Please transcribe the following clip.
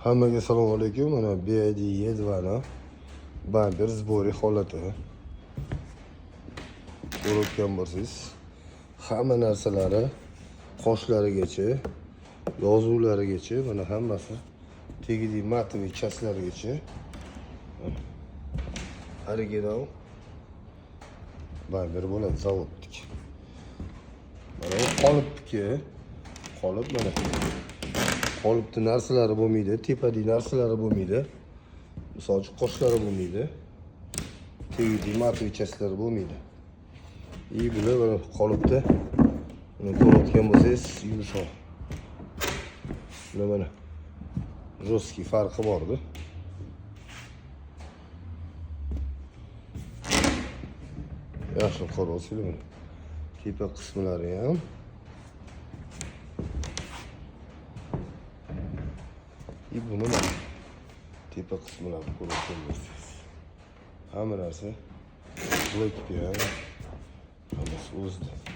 Hammaga assalomu alaykum. Mana BYD E2 ni bamper сборы holati. Ko'rayotgan bo'lsangiz, hamma narsalari qoshlarigacha, yozuvlarigacha, mana hammasi tegidagi матовый часть larigacha. Mana original bamper bo'ladi zavodniki. Mana bu qolipniki. Qolip mana. Qolipni narsalari bo'lmaydi, tepadagi narsalari bo'lmaydi. Misol uchun qoshlari bo'lmaydi. Tegidagi матовый часть lari bo'lmaydi. И bular mana qolipda, buni ko'rayotgan bo'lsangiz, yumshoq. Bular mana жесткий, farqi borda. Yaxshi qarasizlar mana. Tepa qismlari ham. И buni mana tepa qismlarini ko'rayotgan bo'lsangiz. Hamma narsa Black piano, hammasi o'zida.